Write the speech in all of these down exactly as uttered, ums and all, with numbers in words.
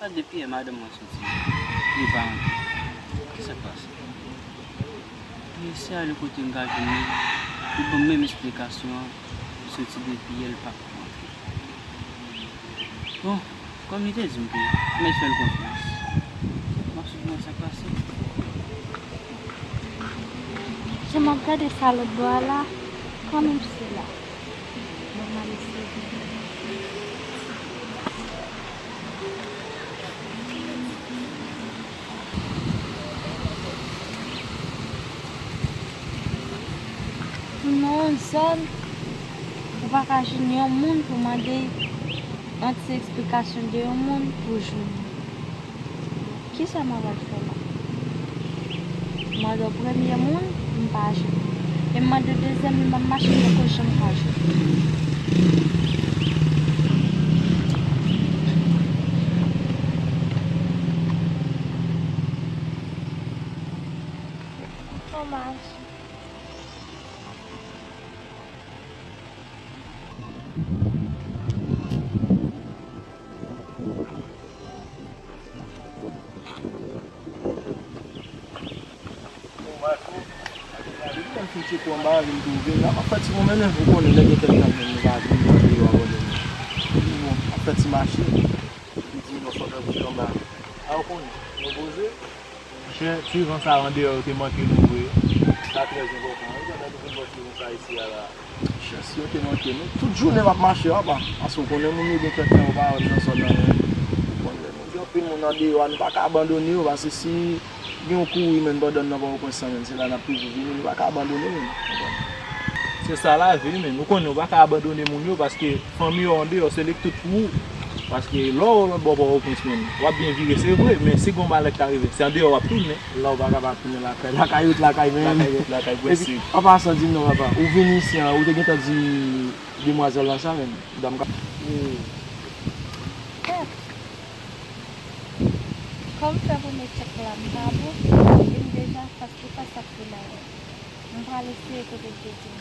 Depi yè madanm mwen soti, li pa rantre. Kisa k pase? Mwen eseye ale kote m ka jwenn li, li ban m menm esplikasyon an, li soti depi yè, li pako rantre. Bon, kòm li te di m ke m mèt fè l konfyans, m ap sot wè sa k pase. Jan m ap gade sa lòt bò a la, kanmenm se la. Bon, m al eseye. Ou nan yon zòn, ou pa ka jwenn yon moun pou mande yon ti eksplikasyon de yon moun pou jwenn li. Kisa m a pral fè la? M mande premye moun, m pa jwenn. E m mande dezyèm li, m ap mache poko janm ka jwenn. Fò mache. Mwen fin tcheke anba a, vin twouve m la. M ap fè ti pwomennen, ou konnen, lè gen kèk tan menm nou pa vin nan deyò abandone. Bon, m ap fè ti mache. Li di non, fò nan bouch anba. A, ou konnen, nou poze. Monchè, ti van sa a andeyò yo te manke nou vre. Sa trè enpòtan. Ou gentan vin bò ti van sa a isi a la. Chans yo te manke nou. Tout jounen m ap mache, papa. Paske w konnen moun yo gen kèk tan yo pa wè m nan zòn nan menm. Ou konnen, nou gen anpil moun andeyò a, nou pa ka abandone yo, paske si gen yon kouri menm pandan n nan Pòtoprens lan menm, se la n ap toujou vini, nou pa ka abandone menm. Se sa lavi wi, men nou konnen ou pa ka abandone moun yo, paske fanmi yo andeyò, se li k tout pou ou. Paske lè w lòt bò Pòtoprens menm, w ap byen vire, se vre, men si gen yon malè k ta rive, se andeyò w ap tounen. La ou pa ka pa tounen lakay. Lakay ret lakay, men. Lakay ret lakay, prèske. Epi, an pasan, di m non, papa, ou vin isi an, ou te gentan di demwazèl lan sa, men. Dam ka. Kòm fè premye tchèk la, m pa bon, e m deja fas li fas ak tou la. M pral eseye kote l te di m.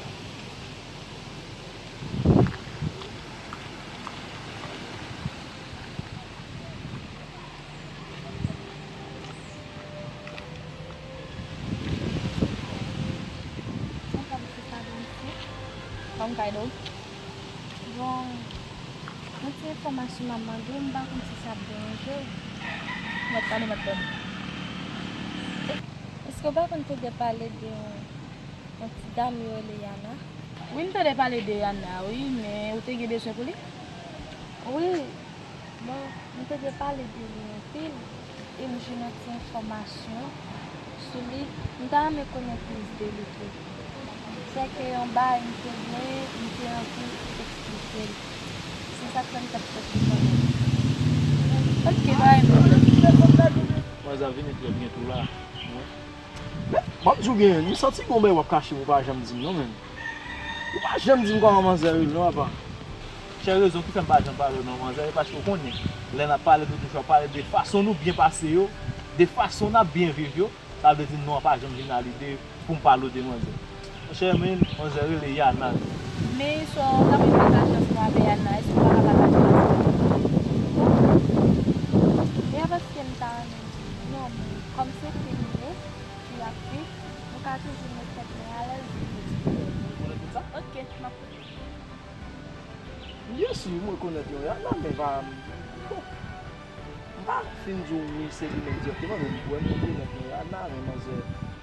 Sa pa misye sa, donk, si. Kòm kay do. Bon, yon ti enfòmasyon m ap mande w, m pa konn si sa ap deranje w. Mwen ap tande, mwen ap tande. Èske w pa konn tande pale de yon, yon ti dam yo rele Yana? Wi, m tande pale de Yana, wi, men ou te gen bezwen pou li? Wi, bon, m tande pale de li anpil, e m jwenn yon ti enfòmasyon sou li. M ta renmen konnen plis de li tou. Sèke yon bagay m te gen, m te anvi eksplike l. Se sa k fè m t ap chèche konnen. Ok, pa gen pwoblèm. Manzè ap vini trè byento la. Men, m ap di w byen, m santi gen yon bagay w ap kache m, ou pa janm di m non, menm. Ou pa janm di m kòman manzè rele non, papa. Chè, rezon ki fè m pa janm pale w non, manzè, e paske w konnen, lè n ap pale, nou toujou ap pale de fason nou byen pase yo, de fason n ap byen viv yo. Sa vle di non an pa janm vin nan lide pou m pale w de manzè. Monchè, men, manzè rele Yana. Men, so, w ta menm gen chans pou w avè Yana, èske w pa kapab al pase? E a paske m ta renmen di non, men kòm se fi m ye, fi ak fi, nou ka toujou met tèt nou alèz pou nou di. Ou rekonèt tout sa? Ok, m ap koute. Byen si, m rekonèt yon Yana, men pa, bon, m pa fin di w wi se li menm dirèkteman, men m kwè m rekonèt yon Yana, men manzè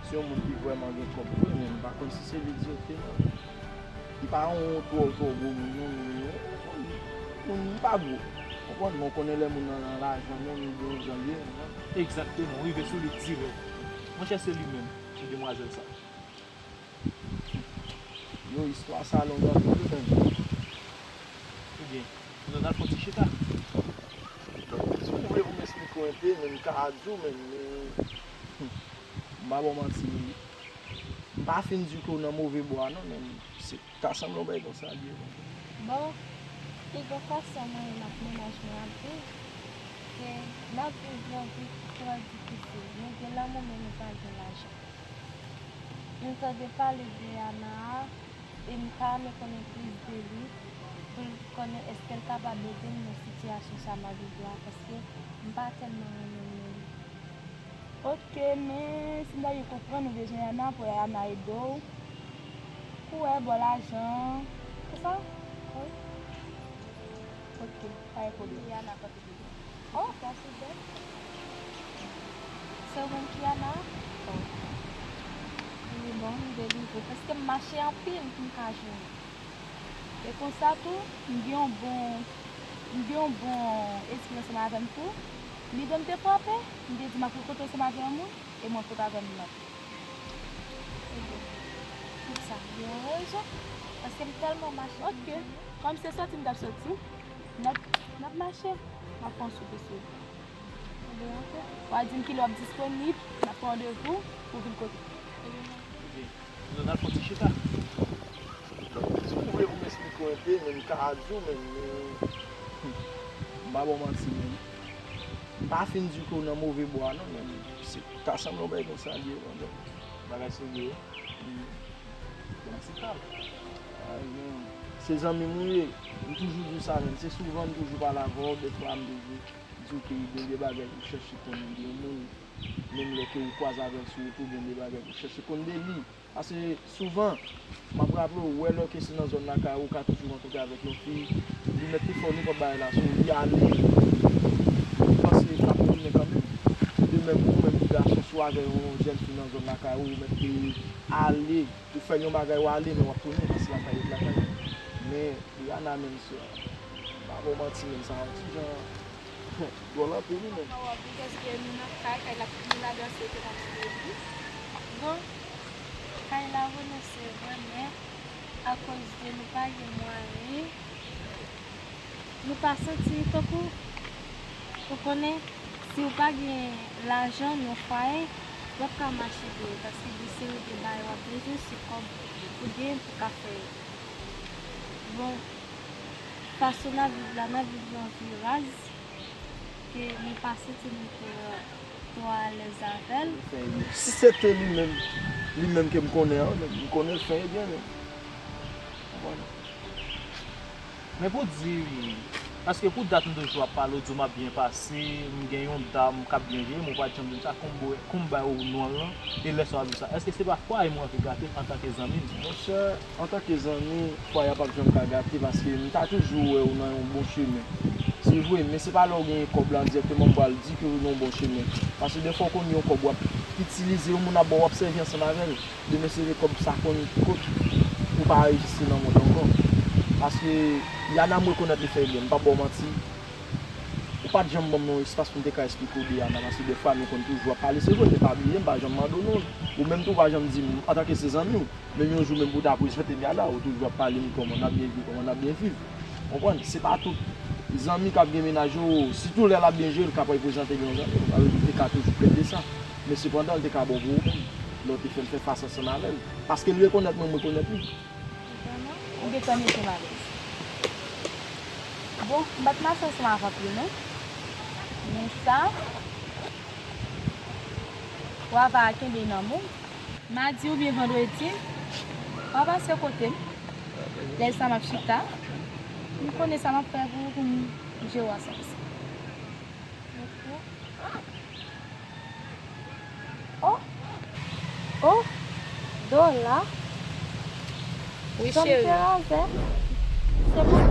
se yon moun ki vrèman gen kòb vre, men m pa konn si se li dirèkteman. Li pa yon twò, twò gwo moun, non, li, li, li, li pa gwo. Konprann? Men w konnen lè moun nan nan lajan, menm li gen yon jan l ye, konprann? Egzakteman, w rive sou li dirèk. Monchè, se li menm, se demwazèl sa. Yo, istwa sa long anpil wi, menm. Ebyen, nou al fè yon ti chita. Donk, si w vle pou m esplike w enpe, men m ka di w, men, men, m pa ba w manti, m pa fin di ke w nan move bò a non, men se ta sanble yon bagay konsa l ye. Bon, pi gon fason mwen menm ak mennaj mwen ap viv, se n ap viv yon vi trè difisil. Nou gen lanmou, men nou pa gen lajan. M tande pale de Yana a, e m ta renmen konnen plis de li. pou l konnen èske l kapab ede m nan sitiyasyon sa m ap viv la, paske m pa tèlman renmen l menm. Ok, men si m ta gen konprann ou bezwen Yana pou Yana ede w. Kouwè, bò lajan. Se sa? Wi. Ok, pa gen pwoblèm. Yana, kanpe. Oh, sa se bèl. Se ou menm ki Yana? Oh. Li bon, li delivre. Paske m mache anpil pou m ka jwenn. E konsa tou, m gen yon bon, m gen yon bon espri ansanm avè m tou. Lide m te frape, m te di m ap rankontre ansanm avè yon moun, e m rankontre avè l nan. Ebyen, tout sa, gen yon rezon, paske m tèlman mache. Ok, kòm se soti m t ap soti, n ap, n ap mache, m ap fè yon soupe sou. Ebyen, ok. W a di m kilè w ap disponib, n ap pran randevou pou vin kote m. Ebyen, ok. Nou al fè yon ti chita. Si w vle pou m esplike w enpe, men m ka di w, men, men, m pa ba w manti, men m pa fin di ke w nan move bò a, non, men se ta sanble yon bagay konsa li ye, non, men. Bagay serye wi. Bon, se kalm. Ay, men, se zanmi m ou ye. M toujou di w sa, men se souvan m toujou pale avè w, dèfwa m toujou di w ke gen de bagay pou w chèche konnen de yon moun. Menm lè ke ou kwaze avè l sou wout ou, gen de bagay pou w chèche konn de li. Paske souvan, m ap raple w, ou wè lè ke se nan zòn lakay ou, ou ka toujou rankontre avèk yon fi, li mèt te fè w nenpòt bagay la, sou li ale, ou panse l ap retounen kanmenm. De menm pou ou menm ki gason, si w avè yon jèn fi nan zòn lakay ou, ou mèt te ale, ou fè l yon bagay, w ale, men w ap tounen, paske lakay ret lakay. Men, Rihanna menm, sè, m pa ba w manti, menm sa yon ti jan dwòl anpil, wi, menm. Mwen wè wi, paske nou nan kay, kay la, nou ladan se ke n ap sou epi. Bon, kay la wi, nou se vre, men akoz de nou pa gen mwayen, nou pa santi tankou, ou konnen, si w pa gen lajan nan fwaye, w ap ka mache byen, paske gen seri de bagay w ap bezwen, se kòb ou gen pou ka fè yo. Bon, fason n ap viv la, n ap viv yon vi raz, ke nou pa santi nou twò, twò alèz avè l. Fè byen. Si se te li menm, li menm ke m konnen an, menm, m konnen l fè byen, menm. Konprann? Men pou di, paske pou dat m toujou ap pale w, di w m ap byen pase, m gen yon dam k ap byen jere m, ou pa t janm di m sa, kòm bwè, kòm bay ou nwan lan, e lè sa w ap di sa, èske se pa fwaye m ou anvi gate antanke zanmi m? Monchè, antanke zanmi, fwaye a p ap janm ka gate, paske m ta toujou wè ou nan yon bon chemen. Se vre, men se pa lè w genyen kòb la dirèkteman m pral di ke ou nan yon bon chemen. Paske dèfwa w konn gen yon kòb w ap itilize, yon moun ap ba w, w ap sèvi ansanm avè l. Demen se vre kòb sa konn kot ou pa rejistre nan mond ankò. Paske Yana m rekonèt li fè byen, m p ap ba w manti. Ou pa t janm ban m yon espas pou m te ka esplike w de Yana, paske dèfwa nou konn toujou ap pale. Se vre, men pa bliye, m pa janm mande w non. Ou menm tou, ou pa janm di m, antanke se zanmi w, menm yon jou menm pou w ta prezante m Yana, ou toujou ap pale m kòman n ap byen viv, kòman n ap byen viv. Konprann? Se pa tout zanmi k ap gen mennaj yo, sitou lè l ap byen jere, l ka pral prezante l yon zanmi w. Sa vle di w te ka toujou pèd de sa. Men sepandan, l te ka bon pou ou menm. Lè w te fè l fè fas ansanm avè l. Paske l rekonèt mwen, m rekonèt li. Vrèman? Ou gentan mete m alèz. Bon, m pa t mache ansanm avè w non. Men sa, travay a kenbe nan men w. Madi oubyen vandredi, w a pase kote m. Lè sa m ap chita, m konnen sa m ap fè pou, pou m jere w ansanm. Oh, oh, Dola. Wi, cheri. Sa m te razè. Se pou